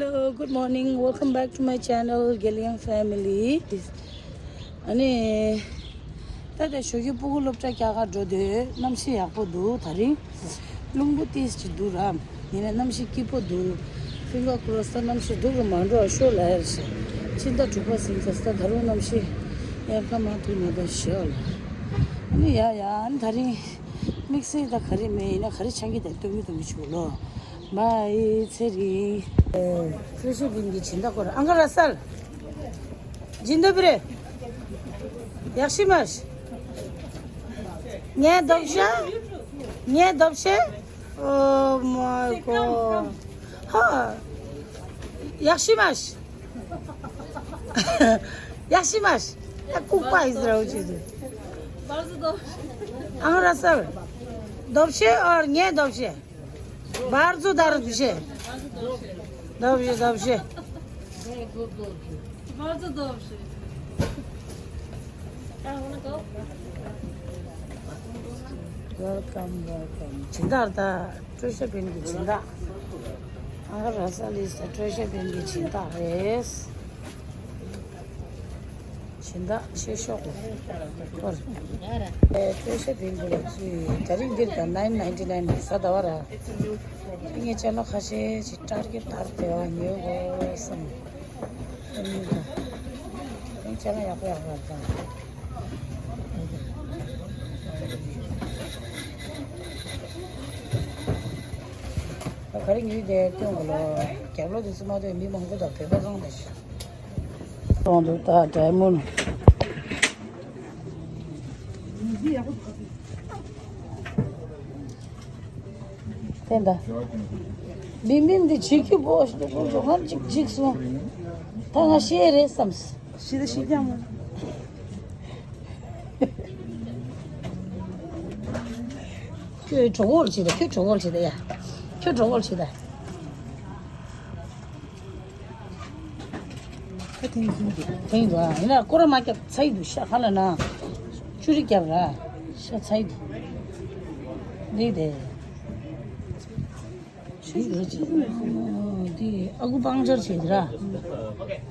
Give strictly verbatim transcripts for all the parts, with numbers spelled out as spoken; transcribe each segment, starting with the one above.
Hello, good morning. Welcome back to my channel, Geliang Family. ཨ་ནི། ད་ལྟ་ཞོགས་ཀྱི་སྤུ་གུ་སློབ་གྲྭ་རྒྱག་གར་འགྲོ་དུས་གནམ་གཤིས་ཡག་པོ་འདུག་ད་རིང་། རླུང་བུ་ཏིས་ཅིག་འདུག་ར། ཡིན་ན་གནམ་གཤིས་སྐྱིད་པོ་འདུག Finger crossed ད་གནམ་གཤིས་སྡུག་རུ་མ་འགྲོ་ཤོག་ལབ་ཡ་རེད། ཕྱི་ཟླ་དྲུག་པ་ཟིན་ཚར་ད་རུང་གནམ་གཤིས་ཡག་ག་མ་ཐུག་ན་ད་ཞོག་ལ། ཨ་ནི་ཡ་ཡ་ཨ་ནི་ད་རིང་། དམིགས་བསལ་ད་ག་རེ་མེད་ཡིན་ན་ག་རེ་ཆང་གི་དང་སྟོན་གི་སྟོན་གི་ཆུ་ལོ། མ་ཨི་ཚེ་རིང་། ཨེ། ཀྲུའུ་ཞི་པིན་གྱི་སྦྱིན་བདག་སྐོར་ཨང་ཀར་ར་སལ། སྦྱིན་བདག་པི་རེ། ཡག་ཤི་མར། ངའི་རྡོབ་ཤ། ངའི་རྡོབ་ཤ། Oh my god. ཧ། ཡག་ཤི་མར། ཡག་ཤི་མར། ཡ་ལྐུགས་པ་ཨིས་ར་འུ་ཅི་དུ། ཨང་ར་སལ། རྡོབ་ཤ་ཨོར་ངའི་རྡོབ་ཤ། Bardzo dobrze. Dobrze, dobrze. Bardzo dobrze. Welcome, welcome. སྦྱིན་བདག་ད་ཀྲུའུ་ཞི་པིན་གྱི་སྦྱིན་བདག་ཨང་ཀར་ར་སལ་ལིས་ཀྲུའུ་ཞི་པིན་གྱི་སྦྱིན་བདག་རེད། སྦྱིན་བདག་ཆེ་ཤོས་སྐོར། ཀྲུའུ་ཞི་པིན་གྱི་ལ་ཚུད་ད་རིང་འདིར་ད་nine ninety nine གཟའ་ཟླ་བ་ར། ངས་ཅ་ལག་ཁ་ཤས་ཤིག་སྟར་གི་སྟར་དེ་བ་ཉོས་དགོས་བསམ། ངས་ཅ་ལག་ཡག་པོ་ཡག་པོ་ར་ད། ད་ག་རེ་ཉོས་དེ་སྟོན་དགོས་ལོ། རྒྱབ་ལོགས་དེ་ཚོ་མ་གཏོགས་མི་མང་པོ་དང་བོད་པ་གང་དང་ཞིག་གཏོང་འདུག་ད་ཌའི་མོན་དེ་འདྲ། བིམ་བིམ་འདི་བྱེད་རྒྱུ་པོ་ཞིག་ཏུ་ཁོང་ཚོ་སྔར་གཅིག་འཇིགས་སོང་། ད་ང་ཤེས་རེད་བསམས། ཤི་ད་ཤི་ཀྱང་མོ། ཁྱོད་གྲོགས་པོ་བྱེད་ད་ཁྱོད་གྲོགས་པོ་བྱེད་ད་ཡ། ཁྱོད་གྲོགས་པོ་བྱེད་ད། ཁ་ཐེངས་ཐེངས་འདུག་ཐེངས་འདུག་ཨ་ཡིན་ན་སྐོར་ར་མ་བརྒྱབ་ཚ་ཡི་འདུག་ཤ་ཁ་ལ་ན། ཅུ་རི་བརྒྱབ་ར། ཤ་ཚ་ཡི་འདུག་འདི་དེ། ཅི་རེད་ཅི། འདི་ཨ་ཁུ་སྤང་བྱར་བྱེད་འདི་ར།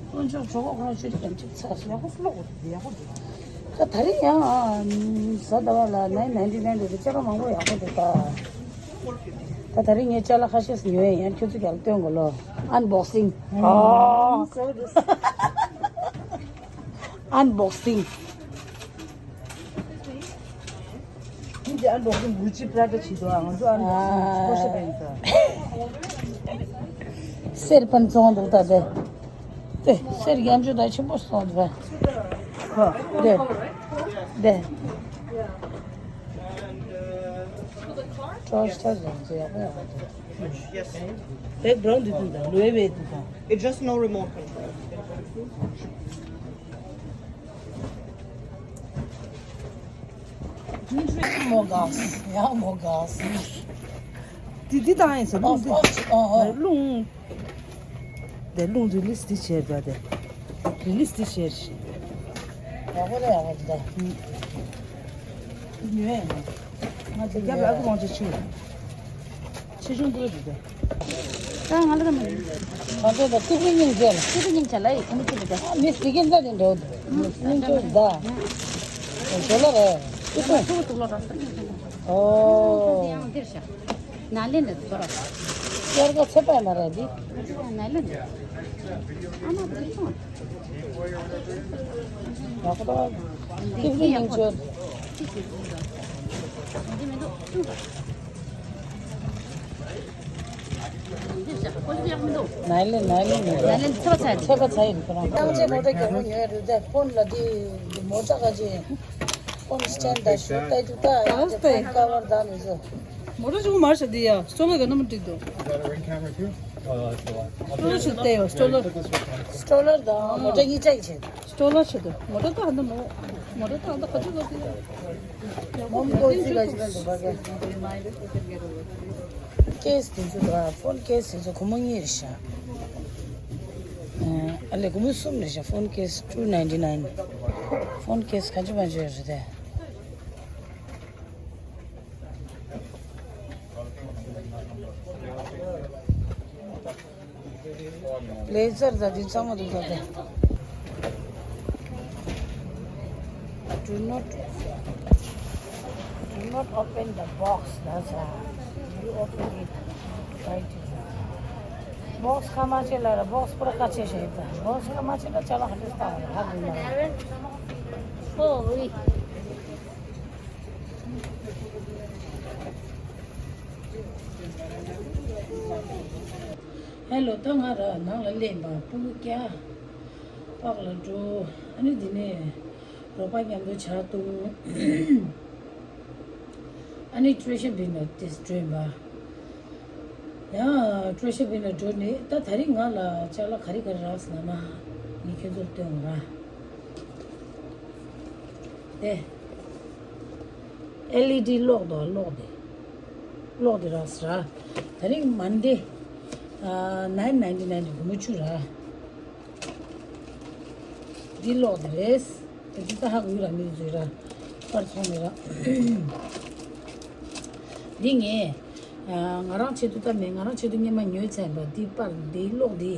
སྤང་བྱར་གྲོགས་པོ་ཁོ་རང་ཅུ་རི་བརྒྱབ་ཅིག་ཚ་ཡག་པོ་ལོག་ཡག་པོ་འདུག་ད་ད་རིང་ཡང་གཟའ་ཟླ་བ་ལ་nine ninety nine འདི་ཅ་ལག་མང་པོ་ཡག་པོ་འདུག་ད། ད་ད་རིང་ངས་ཅ་ལག་ཁ་ཤས་ཉོས་ཡང་ཁྱོད་ཚོ་རྒྱལ་སྟོན་དགོས་ལོ། Unboxing. Oh. So this. Unboxing. ཁྱེད་ཀྱི་Unboxing Gucci Prada བྱེད་དོ་ང་ཚོ་Unboxing ཁོ་ཤེས་པ་ཡིན་ས། གསེར་པན་བཙོང་འདུག་ད་དེ། དེ་གསེར་ཡམ་ཆུ་ད་ཆེན་པོ་བཙོང་འདུག་པ། ཁོ། དེ། དེ། Toaster རང་ཚོ་ཡག་པོ་ཡག་པོ་འདུག Yes. Background དེ་དུས་དང་ལོས་བས་དུས་དང་། It just no remote control. མོ་གས་ཡང་མོ་གས། དེ་དེ་དང་ཡིན་ས་རླུང་དེ། ཨོ་ཨོ། རླུང་། དེ་རླུང་རི་ལིས་དེ་བྱས་པ་དེ། རི་ལིས་དེ་བྱས་ཤིང་། ཡག་པོ་རེད་ཡག་པོ་འདུག་ད། ཉོས། ང་ཚོ་རྒྱབ་ལ་ཨ་ཁུ་མང་ཆེ་ཆེ། ཆེ་ཆུང་པོ་རེད་ད། ད་ང་ལ་ད་མ་རེད། ང་ཚོ་ད་ཏི་ཕིན་སྙིང་རྗེ་ལ། ཏི་ཕིན་སྙིང་རྗེ་ལ་ཡི་ཁོ་མི་ཅི་རེད་ད། ཨ་མི་སི་ཀིན་ད་དེ་འགྲོ་འདུག་སྙིང་རྗེ་ད། ཞོ་ལོ་རེད། ཏི་ཕིན། ཏུ་ཏུ་ལོ་ར་ས་ཡིན་ད། ཨོ། ཡང་འདིར་ཤ། ནཱ་ལེན་ནས་ཚོར་བ། སྐྱར་ག་ཚེ་པ་མ་རེད་འདི། ནཱ་ལེན་ནས། ཨ་མ་འདི་སོང་། ཡག་པོ་འདུག་ཏི་ཕིན་ཉིན་བཅོ། འདི་མི་འདུག་འདི་ཤ་ཁོ་ཚོ་ཡག་མི་འདུག་ནཱ་ལེན་ནཱ་ལེན་མི་འདུག་ནཱ་ལེན་ཚེ་པ་ཚ་ཡིན། ཚེ་པ་ཚ་ཡིན་ཁོ་རང་། ཏང་ཅེ་མོ་ཊ་རྒྱལ་པོ་ཉོས་རེད་དེ་ཕོན་ལ་འདི་མོ་ཊ་ག་ཅེ། ཕོན་སི་ཊེན་ཌ་ད་ཞུ་ལྟ་རྒྱུ་ད་ཡང་དེ་ཕོན་ཀ་བར་ད་མི་བཟོ། མོ་ཊ་ཆུང་མར་ཤ་འདི་ཡ་སོ་ལོ་ག་ནམ་འགྲིག་འདུག་སོ་ལོ་ཆུ་ལྟ་ཡ་སོ་ལོ། སི་ཊོ་ལར་དང་མོ་ཊ་གཉིས་ཆ་ཡི་ཆེད། སི་ཊོ་ལར་ཆེད་དུ་མོ་ཊ་ད་ཧ་འདི་མོ། མོ་ཊ་ད་ཧ་འདི་ཁ་ཆུ་ལོ་དེ་ཡ། མོ་མོ་ཀོ་ཟི་ག་ཅི་ལ་འདུག་པ་ག་ཀེ་སི་དེ་ཚོ་དང་ཕོན་ཀེ་སི་དེ་ཚོ་སྒོར་མོ་གཉིས་རེད་ཤག་ཨ་ལེ་སྒོར་མོ་གསུམ་རེད་ཤག་ཕོན་ཀེ་སི་two ninety nine། ཕོན་ཀེ་སི་གང་ཅི་མང་ཅི་ཡོད་རེད་དེ། བླེ་ཛར་དང་དེ་ཚང་མ་འདུག་ད་དེ། Do not, do not open the box. That's why you open it. Right. Box ཁ་མ་ཆེ་ལ་ར་box པུ་ར་ཁ་ཆེ་ཤེས་ད། Box ཁ་མ་ཆེ་ལ་ཅ་ལག་ཧ་ཏེ་སྟ་བ་ལ་ཧ་གོ་མ་ར། Oh, oui. Hello, ད་ང་ར་ནང་ལ་སླེབས་པ་སྤུ་གུ་སྐྱ་པགས་ལ་འགྲོ། ཨ་ནི་འདི་ནས་རོགས་པ་མཉམ་དུ་ཇ་བཏུང་། ཨ་ནི་ཊྲེ་ཤར་བིན་ལ་དེ་འགྲོ་ཡིན་པ། ཡང་ཊྲེ་ཤར་བིན་ལ་འགྲོ་ནས་ད་ད་རིང་ང་ལ་ཅ་ལག་ག་རེ་ག་རེ་རག་སོང་ན་ངས་ཁྱོད་ཚོར་སྟོན་འོང་ར། དེ། ཨེལ་ཨི་ཌི་གློག་དང་གློག་དེ། གློག་དེ་རག་སོང་ར། ད་རིང་མན་ཌེ། ཨ། nine ninety nine སྒོར་མོ་བཅུ་ར། འདི་གློག་དེ་རེད། དེ་འདི་ད་ཧ་གོ་ཡོད་ར་མི་འདུག་ར། པར་ཚོང་མེད་ར། འདི་ངས། ཨ། ང་རང་ཆེད་དུ་ད་མེད། ང་རང་ཆེད་དུ་སྔོན་མ་ཉོས་ཚར་བ་འདི་པར་འདི་གློག་འདི།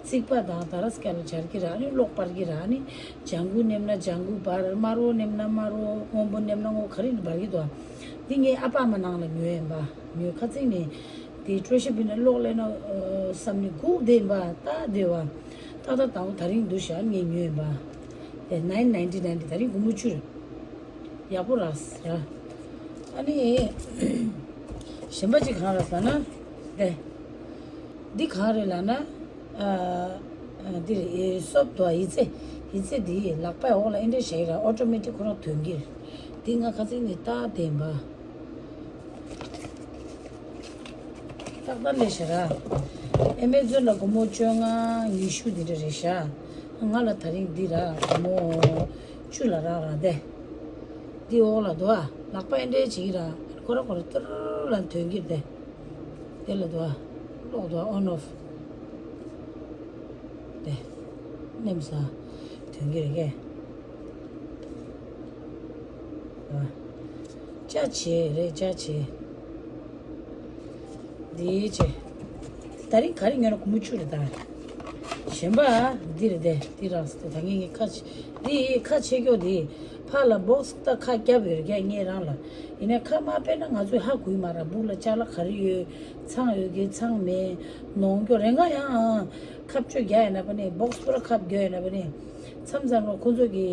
རྩིག་པ་དང་ད་ར་སྐྱ་ལ་སྦྱར་གྱི་ར་ནི་གློག་སྤར་གྱི་ར་ནི། ལྗང་གུ་མནན་ན་ལྗང་གུ་འབར། དམར་པོ་མནན་ན་དམར་པོ། སྔོན་པོ་མནན་ན་སྔོན་པོ། ག་རེ་ནི་འབར་གྱི་འདུག་འདི་ངའི་ཨ་ཕ་ཨ་མ་ནང་ལ་ཉོས་ཡིན་པ། ཉོས་ཁ་ཚིག་ནས་དེ་ཊྲེ་ཤར་བིན་ལ་གློག་ལེན་ན་བསམ་ནས་སྒུག་བསྡད་ཡིན་པ། ད་བསྡད་པ། ཏག་ཏག་དང་པོ་ད་རིང་འདུག་ཤག་ངས་ཉོས་ཡིན་པ། དེ་nine ninety nine དེ་ད་རིང་སྒོར་མོ་བཅུ་རེད། ཡག་པོ་རག་ཡ། ཨ་ནི། གཞན་པ་ཅིག་གང་རེད་ཟེར་ན། དེ། འདི་གང་རེད་ལབ་ན། ཨ། ཨ། འདི་རེད། སོབ་ཏོ་ཡི་ཙེ། ཡི་ཙེ་འདི་ལག་པའི་འོག་ལ་ཨེ་འདྲ་བྱས་ར་ཨོ་ཊོ་མེ་ཊིག་ཁོ་རང་ཐོན་གྱི་རེད། འདི་ང་ཁ་སང་ནས་བལྟས་བསྡད་པ། ཏག་ཏག་ལས་བྱས་ར། ཨེ་མེ་ཛོན་ལ་སྒོར་མོ་བཅོ་ལྔ་ཉི་ཤུ་འདི་འདྲ་རེད་ཤག་ང་ལ་ད་རིང་འདི་ར་སྒོར་མོ་བཅུ་ལ་རག་ར་དེ། འདི་འོག་ལ་འདུག་ཨ། ལག་པ་ཨེ་འདྲ་བྱེད་ཀྱི་ར། ཁོ་རང་ཁོ་རང་ཏུར་ལ་ཐོན་གྱི་རེད་དེ། དེ་ལ་འདུག་ཨ། གློག་འདུག་ཨ། ཨོན་ཨོཕ། དེ། མནན་ས། ཐོན་གྱི་རེད་གས། ཨ། ཅ་ཆས་རེད་ཅ་ཆས། འདི་ཆས། ད་རིང་ག་རེ་ཉོས་ན་སྒོར་མོ་བཅུ་རེད་ད། གཞན་པ་འདི་རེད་དེ། འདི་རག་སྟེ་ད་ངས་ངས་ཁ་ཕྱེ། འདི་ཁ་ཕྱེ་སྐྱོ་འདི། ཕར་ལ་བོག་སི་ད་ཁ་བརྒྱབ་ཡོད་རེད་གས་ངས་རང་ལ། ཡིན་ནའི་ཁ་མ་ཕྱེ་ན་ང་ཚོས་ཧ་གོ་གི་མ་རེད། སྦུག་ལ་ཅ་ལག་ག་རེ་ཡོད། ཚང་ཡོད་གི་ཚང་མེད། ནོར་སྐྱོ་རེད་འགའ་ཡང་། ཁ་བཅོས་རྒྱག་ཡོད་ན་པ་ནི་བོག་སི་པུ་ར་ཁ་བརྒྱབ་ཡོད་ན་པ་ནི། མཚམས་མཚམས་ལ་ཁོ་ཚོ་གི་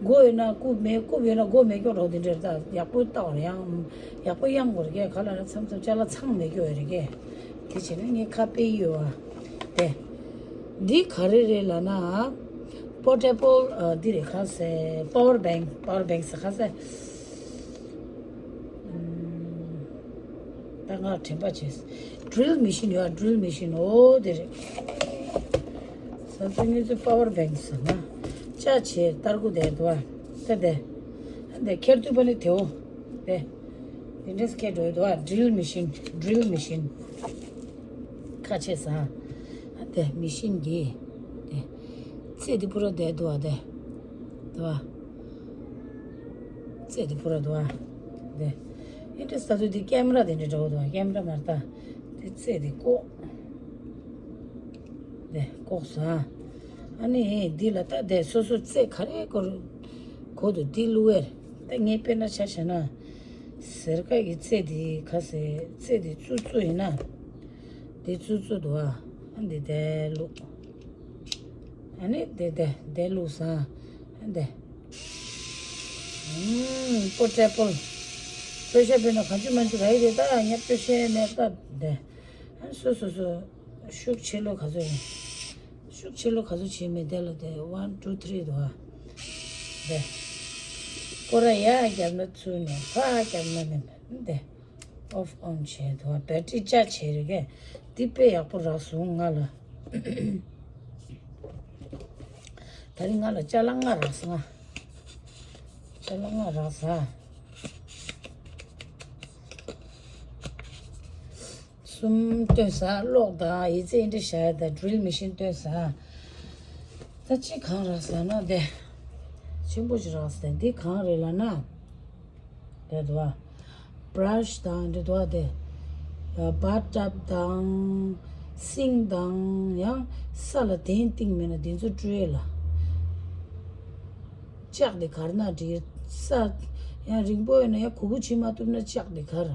དགོས་ཡོད་ན་རྐུབ་མེད། རྐུབ་ཡོད་ན་དགོས་མེད་སྐྱོ་རོགས་དེ་འདྲ་རེད་ད། ཡག་པོ་བལྟ་བར་ཡང་། ཡག་པོ་གཡང་དགོས་རེད་གས། ག་ལ་ན་མཚམས་མཚམས་ཅ་ལག་ཚང་མེད་སྐྱོ་ཡོད་རེད་གས། དེ་བྱས་ན་ངས་ཁ་ཕྱེ་ཡོད་བ། དེ། འདི་ག་རེ་རེད་ལབ་ན། པོར་ཊེ་བལ། ཨ། འདི་རེད་ཁ་ཟེར། པ་ཝར་བེང་། པ་ཝར་བེང་ཟེར་ཁ་ཟེར། ཨམ། ད་ང་དྲན་པ་བྱས། ཌི་རིལ་མེ་ཤིན་ཡོད། ཌི་རིལ་མེ་ཤིན། འོ་དེ་རེད། ས་ཚོ་ངེད་ཚོའི་པ་ཝར་བེང་ཟེར་ན། ཅ་ཆས་ཏར་ཀུ་དེ་འདུག་བ། དེ་དེ། དེ་ཁྱེར་དུས་པ་ནི་དེའོ། དེ། དེ་འདྲས་ཁྱེར་འགྲོ་ཡི་འདུག་བ། ཌི་རིལ་མེ་ཤིན། ཌི་རིལ་མེ་ཤིན། ཁ་ཕྱེ་ས། དེ་མེ་ཤིན་གྱིས། དེ། རྩེ་དེ་པུ་ར་དེ་འདུག་བ་དེ། འདུག་བ། རྩེ་དེ་པུ་ར་འདུག་བ། དེ། ཨེ་འདྲ་ས་དུས་དེ་ཀེམ་ར་དེ་འདྲ་འདྲ་བོ་འདུག་བ། ཀེམ་ར་མ་རེད་ད། དེ་རྩེ་དེ་བཀོག་དེ་བཀོག་སོང་། ཨ་ནི་འདི་ལ་ད་དེ་སོ་སོ་རྩེ་ག་རེ་དགོས་དགོས་འདུག་འདི་བླུགས་ཡས་རེད། ད་ངས་དཔེར་ན་ཆ་བཞག་ན། ཟེར་ཀ་གི་རྩེ་དེ་ག་ཟེར། རྩེ་དེ་བཙུགས་བཙུགས་ཡིན་ན། དེ་བཙུགས་བཙུགས་འདུག་བ། ཨ་འདི་དེ་བླུགས། ཨ་ནི་དེ་དེ་དེ་བླུགས་སོང་། ཨ་འདི། ཨུམ། པོར་ཊེ་བལ། པོར་ཊེ་བལ་ན་གང་བྱུང་མང་བྱུང་རག་གི་རེད་ད། ཉབ་ཅོ་ཤེས་མེད་ད་དེ། ཨ་སོ་སོ་སོ། ཤུགས་ཆེ་ལོ་ག་ཚོད་ཡིན། ཤུགས་ཆེ་ལོ་ག་ཚོད་བྱེད་མེད་དེ་ལ་དེ་ཝན་ཊུ་ཐི་རི་འདུག་བ། དེ། སྐོར་ར་ཡར་བརྒྱབ་ན་ཚུར་ནས། ཕར་བརྒྱབ་ན་མིན་པ་དེ། ཨོཕ་ཨོན་བྱས་འདུག་བ། བེ་ཊི་རི་ཅར་ཇི་བྱས་རེད་གས། འདི་དཔེ་ཡག་པོ་རག་སོང་ང་ལ། ད་རིང་ང་ལ་ཅ་ལག་ལྔ་རག་སོང་ང་། ཅ་ལག་ལྔ་རག་སོང་། གསུམ་བཏོན་ས། གློག་དང་ཡི་ཙི་ཨེ་འདྲ་བྱས་དང་ཌི་རིལ་མེ་ཤིན་བཏོན་ས། ད་ཅི་གང་རག་ས་ན་དེ། ཆེན་པོ་ཅིག་རག་ས། འདི་གང་རེད་ལབ་ན། དེ་འདུག་བ། བྷ་ར་ཤི་དང་འདི་འདུག་བ་དེ། བྷ་ཐ་ཊབ་དང་། སིང་དང་ཡང་ས་ལ་གདན་བཏིང་མེད་ན་དེ་ཚོ་སྤྲོད་ལ། ལྕགས་དེ་གར་ན་འགྲིག་ས། ཡང་རིང་པོ་ཡོད་ན་ཡང་གུ་གུ་བྱེད་མ་ཐུབ་ན་ལྕགས་དེ་གར།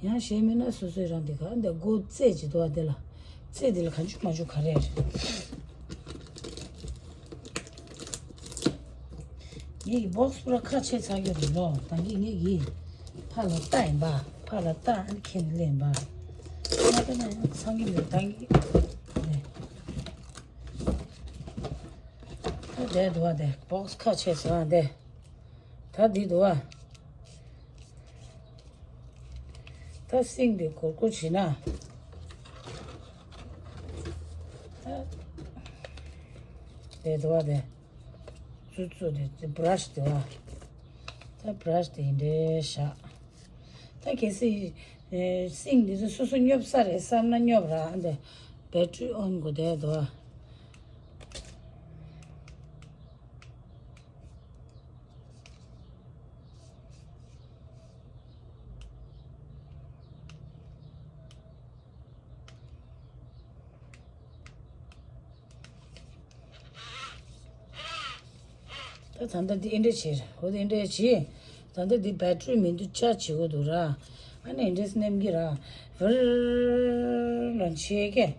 ཡང་གཞན་མེད་ན་སོ་སོའི་རང་དེ་གར་འདི་སྒོ་རྩེ་ཅི་འདུག་བ་དེ་ལ། རྩེ་དེ་ལ་གང་བྱུང་མ་བྱུང་ག་རེ་རེད། ངེད་ཀྱི་སྦོག་སི་པུ་ར་ཁ་ཕྱེ་ཚར་གྱི་རེད་ལོ། ད་གིན་ངེད་ཀྱི་ཕ་ལ་ལྟ་ཡིན་པ། ཕ་ལ་ལྟ་ཨ་ནི་ཁྱེད་ནས་ལེན་པ། ང་ད་ན་ཡང་ཚང་གི་མེད་ད་གིན་རེད། ད་བསྡད་འདུག་བ་དེ་སྦོག་སི་ཁ་ཕྱེ་ཚར་དེ། ད་འདི་འདུག་བ། ད་སིང་དེ་གུར་གུར་བྱེད་ན། ད་བསྡད་འདུག་བ་དེ། ཙུ་ཙུ་དེ་དེ་བྷ་ར་ཤི་དེ་བ། ད་བྷ་ར་ཤི་དེ་འདྲའི་བཞག་ད་གལ་སྲིད་ཨེ་སིང་དེ་ཚོ་སོ་སོ་སྙོབ་ས་རེད་བསམ་ན་སྙོབ་ར་འདི་བེ་ཊི་རི་ཨོན་དགོས་དེ་དོ། ད་ད་ལྟ་འདི་ཨེ་འདྲ་བྱེད་ར། འོ་དེ་ཨེ་འདྲ་བྱེད། ད་ལྟ་འདི་བེ་ཊི་རི་མི་འདུག་ཆར་བྱེད་དགོས་འདུག་ར། ཨ་ནི་ཨེ་འདྲས་ནེམ་གི་ར། ཝར་ལ་བྱེད་ཀྱི།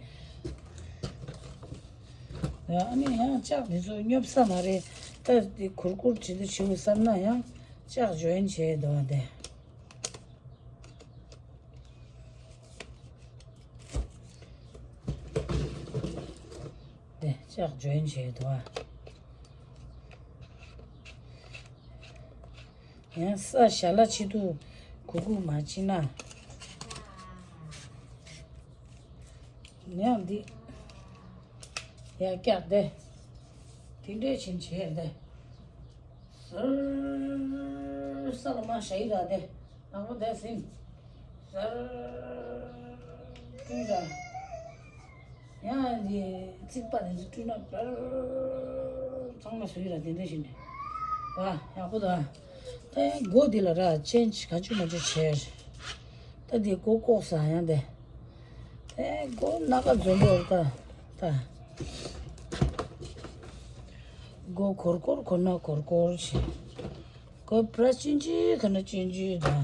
ཨ་ནི་ཡང་ལྕགས་འདི་ཚོ་སྙོབ་ས་མ་རེད། ད་འདི་གུར་གུར་བྱེད་དུ་བྱེད་དགོས་བསམ་ན་ཡང་ལྕགས་འཇོན་བྱེད་འདུག་ཨ་དེ། དེ་ལྕགས་འཇོན་བྱེད་དོ། ཡང་ས་ཞལ་ལ་ཆེ་དུ་གུ་གུ་མ་ཕྱིན་ན། ཡང་འདི་ཡར་བཀྱག་དེ། དེ་འདྲས་ཕྱིན་བྱས་དེ། ཟུར་ས་ལ་མ་ཞ་ཡི་ར་དེ། ནག་པོ་དེ་ཟིན། ཟར། བཀྲུས་ར། ཡང་འདི་རྩིག་པ་དེ་ཚོ་བཀྲུས་ན་པར། ཚང་མ་བཟོས་ར་དེ་འདྲ་ཞིག་ནས། ཨ་ཡག་པོ་འདུག་ཨ། ད་སྒོ་འདི་ལ་ར་ཅེན་ཇི་ག་ཅུ་མ་ཅུ་བྱས། ད་འདི་སྒོ་ལྐོག་ཟ་ཡང་དེ། ད་སྒོ་སྣ་ཁ་འཛོམས་པོ་ད། ད། སྒོ་གོར་གོར་གོར་ན་གོར་གོར་བྱས། ཁོ་བྷ་ར་ཤི་ཆུང་ཆུང་ཁ་ན་ཆུང་ཆུང་དང་།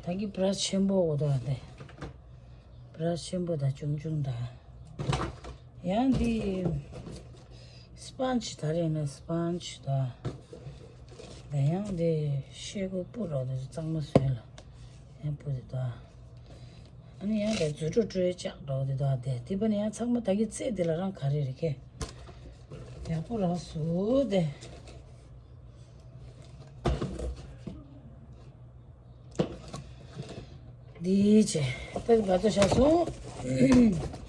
ད་གི་བྷ་ར་ཤི་ཆེན་པོ་འོ་དོ་དེ། བྷ་ར་ཤི་ཆེན་པོ་དང་ཆུང་ཆུང་དང་། ཡང་འདི་སི་པོན་ཇི་ད་རེད་ན་སི་པོན་ཇི་དང་། དེ་ཡང་འདི་ཤེལ་སྒོ་སྤུ་རོ་དེ་གཙང་མ་བཟོས་ལ་ཡང་སྤུ་དེ་དང་། ཨ་ནི་ཡང་དེ་རྫུ་འཕྲུལ་སྤྲོད་ལྕགས་འགྲོ་དེ་དང་དེ་དེ་པ་ནི་ཡང་ཚང་མ་ད་གི་རྩེ་དེ་ལ་རང་ག་རེ་རེད་ཀེ། ཡག་པོ་རག་སོ་དེ། འདི་བྱས། ད་ག་ཚོད་བཞག་སོང་།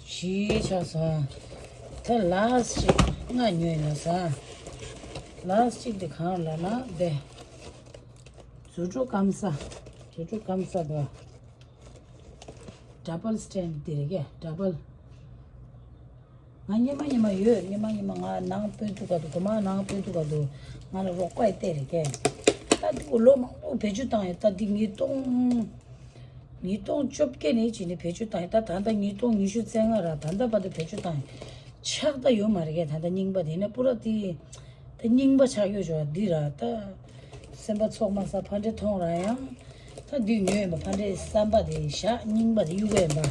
བཞི་བཞག་སོང་། ད་ལ་སི་ཊི་ཅིག་ལྔ་ཉོས་ཡིན་ལ་ས། ལ་སི་ཊི་ཅིག་དེ་གང་ལ་ན་དེ། རྫུ་འཕྲུལ་སྐམ་ས། རྫུ་འཕྲུལ་སྐམ་ས་དོ། ཌབ་བལ་སི་ཊེན་ཌི་དེ་རེད་ཀེ་ཌབ་བལ། ང་སྙེ་མ་སྙེ་མ་ཡོད། སྙེ་མ་སྙེ་མ་ང་ནང་སྤོས་ཐུག་ག་འདུག་སྒོ་མ་ནང་སྤོས་ཐུག་ག་འདུག་ང་ལ་རོགས་པ་ཡི་བལྟས་རེད་ཀེ། ད་འདི་གོ་ལོ་མང་པོ་བེད་སྤྱོད་བཏང་ཡོད། ད་འདི་ཉིས་སྟོང་། ཉིས་སྟོང་བཅོ་བརྒྱད་ནས་བྱས་ནས་བེད་སྤྱོད་བཏང་ཡོད། ད་ད་ལྟ་ཉིས་སྟོང་ཉི་ཤུ་རྩ་ལྔ་ར་ད་ལྟ་བར་དུ་བེད་སྤྱོད་བཏང་ཡོད། ཆག་ད་ཡོད་མ་རེད་ཀེ་ད་ལྟ་རྙིང་པ་དེ་ནས་པུ་ར་དེ། ད་རྙིང་པ་ཆགས་ཡོད་ཅོག་འདི་ར་ད། སེམས་པ་ཚོགས་མ་ས་ཕ་འདྲེ་མཐོང་ར་ཡང་། ད་འདི་ཉོས་ཡིན་པ་ཕ་འདྲེ་བསམ་པ་དེ་བཞག་རྙིང་པ་དེ་གཡུག་ག་ཡིན་པ།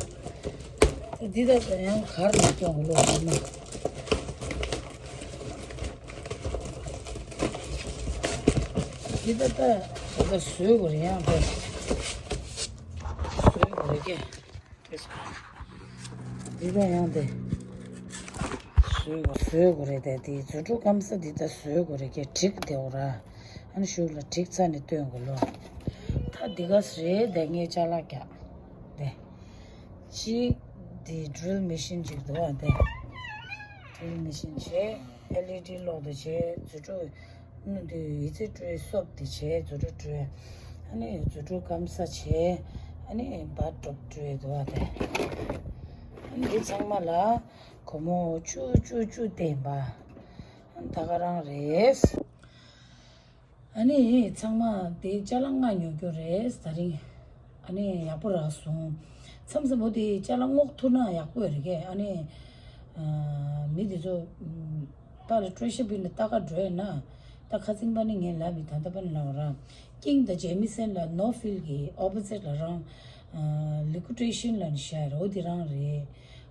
ད་འདི་ད་ཡང་གར་ནས་སྐྱོང་གི་ལོ་གར་ནས། འདི་ད་ད་ད་ད་བཟོས་དགོས་རེད་ཡང་ད། བཟོས་དགོས་རེད་ཀེ། འདི་ད་ཡང་དེ། བཟོས་དགོས་བཟོས་དགོས་རེད་དེ་དེ་རྫུ་འཕྲུལ་སྐམ་ས་འདི་ད་བཟོས་དགོས་རེད་ཀྱི་བྲིས་དེ་འོ་ར། ཨ་ནི་ཤུགས་ལ་བྲིས་ཚར་ནས་སྟོན་དགོས་ལོ། ད་འདི་ག་རེད་དེ་ངས་ཅ་ལག་རྒྱག་དེ། གཅིག་འདི་ཌྲིལ་མེ་ཤིན་ཅིག་འདུག་ཨ་དེ། ཌྲིལ་མེ་ཤིན་བྱས། ཨེལ་ཨི་ཌི་གློག་དེ་བྱས་རྫུ་འཕྲུལ། ནུ་དེ་ཡི་ཚེ་སྤྲོད་སོབ་དེ་བྱས་རྫུ་འཕྲུལ་སྤྲོད། ཨ་ནི་རྫུ་འཕྲུལ་སྐམ་ས་བྱས། ཨ་ནི་བཱཐ་ཊོབ་སྤྲོད་འདུག་ཨ་དེ། ཨ་ནི་འདི་ཚང་མ་ལ་སྒོར་མོ་བཅུ་བཅུ་བཅུ་བསྟན་པ། ཨ་ནི་ད་ག་རང་རེད། ཨ་ནི་ཚང་མ་དེ་ཅ་ལག་ལྔ་ཉོ་རྒྱུ་རེད་ད་རིང་། ཨ་ནི་ཡག་པོ་རག་སོང་། མཚམས་མཚམས་པོ་དེ་ཅ་ལག་སྔོག་ཐུབ་ན་ཡག་པོ་རེད་གས། ཨ་ནི་མི་དེ་ཚོ་པ་ལ་ཊི་རེ་ཤར་བྷིལ་ལ་ལྟ་ག་འགྲོ་ཡ་ན། ད་ཁ་སང་པ་ནི་ངས་ལབ་མི་ད་ལྟ་པ་ནི་ལབ་ར། ཀིང་དང་ཇེ་མི་སན་ལ་ནོ་ཕིལ་གི་ཨོ་པོ་སིཊ་ལ་རང་ལི་ཀུ་ཊེ་ཤན་ལ་ནི་ཤར་འོ་དེ་རང་རེད།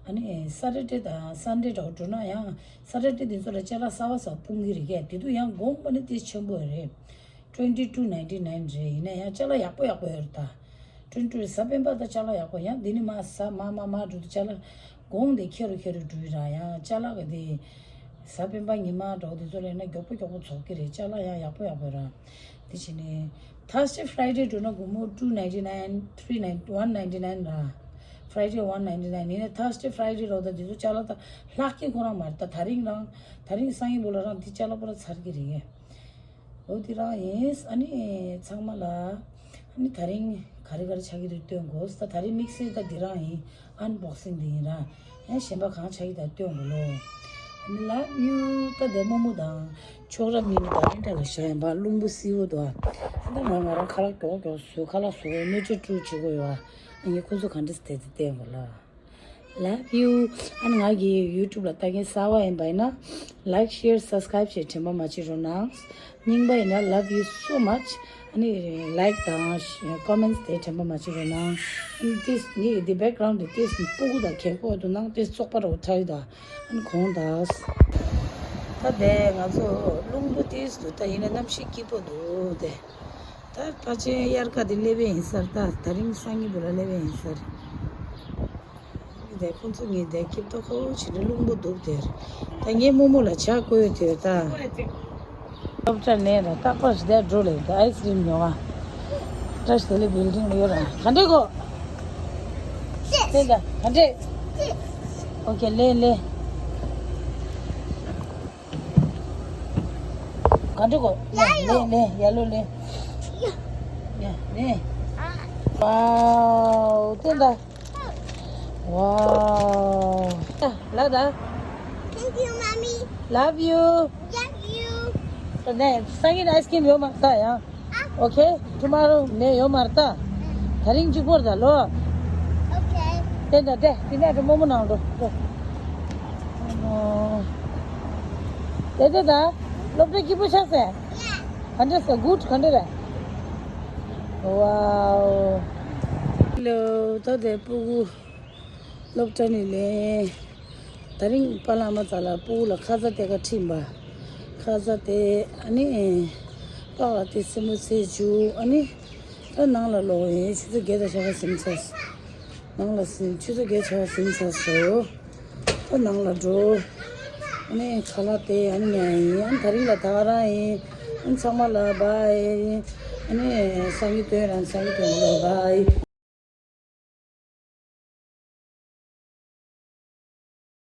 ཨ་ནི་སེ་ཊར་ཌེ་དང་སན་ཌེ་འདྲ་བོ་འགྲོ་ན་ཡང་སེ་ཊར་ཌེ་དེ་ཚོ་ལ་ཅ་ལག་གསར་བ་གསར་བ་སྤུངས་གི་རེད་གས། དེ་དུས་ཡང་གོང་པ་ནི་དེ་ཆེན་པོ་རེད། twenty two ninety nine རེད། ཡིན་ན་ཡང་ཅ་ལག་ཡག་པོ་ཡག་པོ་ཡོད་རེད་ད། ཊུ་ཊུ་གཟའ་སྤེན་པ་ད་ཅ་ལག་ཡག་པོ་ཡང་འདི་ནི་མ་གཟའ་མ་མ་མ་འགྲོ་དུས་ཅ་ལག་གོང་དེ་ཁྱེར་རུ་ཁྱེར་རུ་འགྲོ་ཡི་ར། ཡང་ཅ་ལག་གི་དེ་གཟའ་སྤེན་པ་ཉི་མ་འགྲོ་དུས་ཚོ་ལས་ན་མགྱོགས་པོ་མགྱོགས་པོ་རྫོགས་ཀྱི་རེད། ཅ་ལག་ཡང་ཡག་པོ་ཡག་པོ་ར། དེ་བྱས་ནས་ཐར་སི་ཌེ་ཕ་རའི་ཌེ་འགྲོ་ན་སྒོར་མོ་two ninety nine, three ninety, one ninety nine ར། ཕ་རའི་ཌེ་one ninety nine ཡིན་ན་ཐར་སི་ཌེ་ཕ་རའི་ཌེ་འགྲོ་ད་དེ་ཚོ་ཅ་ལག་ད་ལྷག་གི་ཁོ་རང་མ་རེད་ད། ད་རིང་རང་ད་རིང་སང་ཉིན་པོ་ལ་རང་དེ་ཅ་ལག་པོ་ར་ཚར་གི་རེད། འོ་དེ་རང་ཡིན། ཨ་ནི་ཚང་མ་ལ་ཨ་ནི་ད་རིང་ག་རེ་ག་རེ་ཆགས་ཀྱི་འདུག་སྟོན་དགོས། ད་ད་རིང་དམིགས་བསལ་ད་འདི་རང་ཡིན། ཨན་བོག་སིང་འདི་ཡིན་ར། ཡང་གཞན་པ་གང་ཆགས་ཀྱི་ད་སྟོན་དགོས་ལོ། ཨ་ནི་ལབ་ཡུ་ད་དེ་རྨོ་མོ་དང་མཆོག་རབ་གཉིས་ནི་ད་རིང་ད་ལ་བཞག་ཡིན་པ། རླུང་བུ་བསིལ་བོ་འདུག་ཨ་ད་ང་ང་རང་ཁ་ལག་མགྱོགས་མགྱོགས་བཟོས། ཁ་ལག་བཟོ་བའི་སྣོད་བཅུད་བཀྲུ་བྱེད་དགོས་ཡོད། ཨ་ནི་ཁོ་ཚོ་ག་འདྲ་སེ་དེ་དེ་སྟོན་དགོས་ལ། Love you. ཨ་ནི་ང་གི་ཡུ་ཊུབ་ལ་ལྟ་མཁན་གསར་བ་ཡིན་པ་ཡིན་ན་like, share, subscribe བྱེད་དྲན་པ་མ་བརྗེད་རོགས་གནང་། རྙིང་པ་ཡིན་ན་love you so much. ཨ་ནི་like དང་comments དེ་དྲན་པ་མ་བརྗེད་རོགས་གནང་། ཨ་ནི་this ངའི་འདི་background འདི་this ནི་སྤུ་གུ་དང་གད་ཁོག་ཏུ་ནང་this བཙོག་པ་རོ་ཐའི་ད། ཨ་ནི་གོང་དག་ད་དེ་ང་ཚོ་རླུང་བུ་this འདུག་ད་ཡིན་ན་གནམ་གཤིས་སྐྱིད་པོ་འདུག་དེ། ད་ཕལ་ཆེར་དབྱར་ཁ་དེ་སླེབས་པ་ཡིན་ས་རེད། ད་ད་རིང་སང་ཉིན་པོ་ལ་སླེབས་པ་ཡིན་ས་རེད། དེ་ཁོང་ཚོ་ངའི་དེ་སྐྱིད་ཏོག་ཁོ་བྱེད་ནས་རླུང་བུ་འདུག་དེར། ད་ངའི་རྨོ་མོ་ལ་ཇ་བསྐོལ་དེར་ད། སློབ་གྲྭ་ནས་ད་རྟག་པར་ཞིག་དེར་འགྲོ་ལེ་ད་ཨའི་སི་ཀི་རིམ་ཉོ་བ། བཀྲ་ཤིས་བདེ་ལེགས་བིལ་ཌིང་ལ་ཡོད་ར། ག་འདྲས་གོ་དེ་ད་ག་འདྲས། ཨོ་ཁེ་ལེ་ལེ། ག་འདྲ་གོ་ལེ་ལེ་ལེ་ཡ་ལོ་ལེ། ཡ་ལེ། ཝའོ་ཏེ་ད། ཝའོ། ལ་ད། Thank you, mommy. Love you. Love you. ད་ནས་སང་ཉིན་ཨའི་སི་ཀི་རིམ་ཡོད་མ་རེད་ད་ཡང་། Okay, tomorrow ནས་ཡོད་མ་རེད་ད། ད་རིང་གཅིག་པོར་ད་ལོ། Okay. དེ་འདྲ་དེ་དེ་ནས་རི་མོ་མོ་ནང་འགྲོ་འགྲོ། ཨོ། དེ་དེ་ད་སློབ་གྲྭ་སྐྱིད་པོ་ཆགས་སེ། ག་འདྲ་སེ་good ག་འདྲ་རེད། Wow. Hello. ད་དེ་སྤུ་གུ་སློབ་གྲྭ་ནས་ལེན། ད་རིང་པཱ་ལགས་མ་ཚ་ལ་སྤུ་གུ་ལ་ཁ་ཟས་དེ་ག་ཁྲིད་པ། ཁ་ཟས་དེ་ཨ་ནི་པཱ་ལགས་དེ་སེམས་པ་ཚེ་འཇུ་ཨ་ནི། ད་ནང་ལ་ལོག་ཡིན། ཆུ་ཚོད་བརྒྱད་དང་ཕྱེད་ཀ་ཟིན་ཚར། ནང་ལ་ཟིན་ཆུ་ཚོད་བརྒྱད་ཕྱེད་ཀ་ཟིན་ཚར་སོང་། ད་ནང་ལ་འགྲོ། ཨ་ནི་ཁ་ལག་དེ་ཨ་ནི་ཉལ་ཡིན། ཨ་ནི་ད་རིང་ལ་ད་ག་རང་ཡིན། ཨ་ནི་ཚང་མ་ལ་bye། ཨ་ནི་སང་ཉིན་སྟོན་རང་སང་ཉིན་སྟོན་ལ་bye།